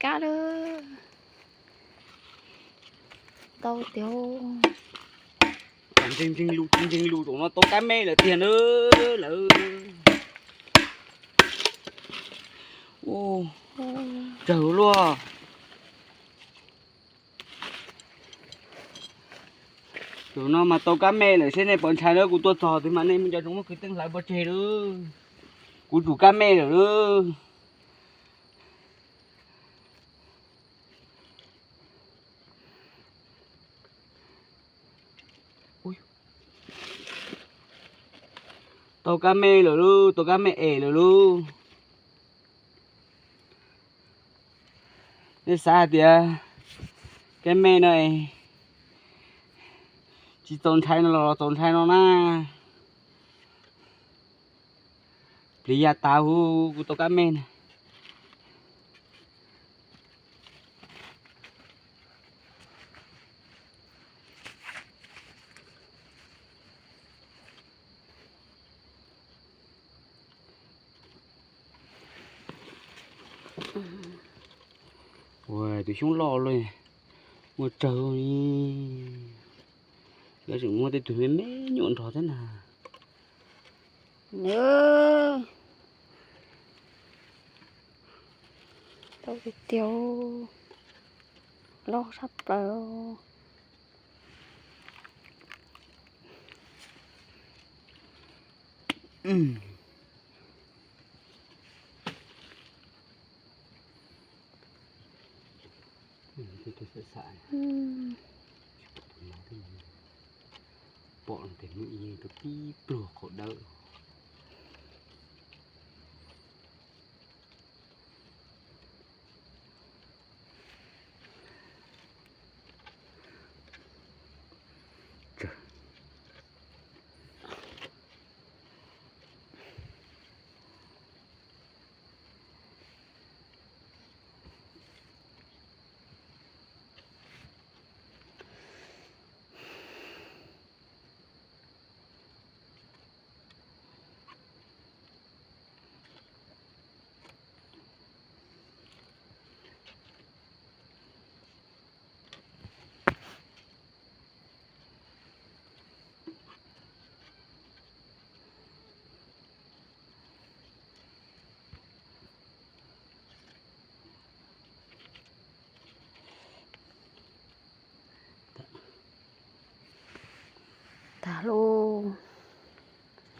kab lawm. Tau tiag. Ntseeg ntseeg lus, ntseeg lus, zaum no tau kab me lawm tiag na lawm. Tsawg luaj. Zaum no mas tau kab me lawm, seb nej puas ntshai na. Kuv tuaj txog twg mas nej muaj cov tsoom muaj kwv tij hlawv pov tseg lawm. Kuv tsum kab me lawm lawm. Tau kab me lawm lauj, tau kab me es lawm lauj. Nej xav hais tias kab me no tsis txaus ntshai no los txaus ntshai no na. Pliv ya tas huv, kuv tau kab me na. Ua tus xyoob loj luaj, muaj tsawg li. Lawv tseem muaj tej tug me me nyuam nrog thiab na. Tau tiag tiag, loj sab plaws. Pom tes muaj ib tug tib pluag qaum dawb.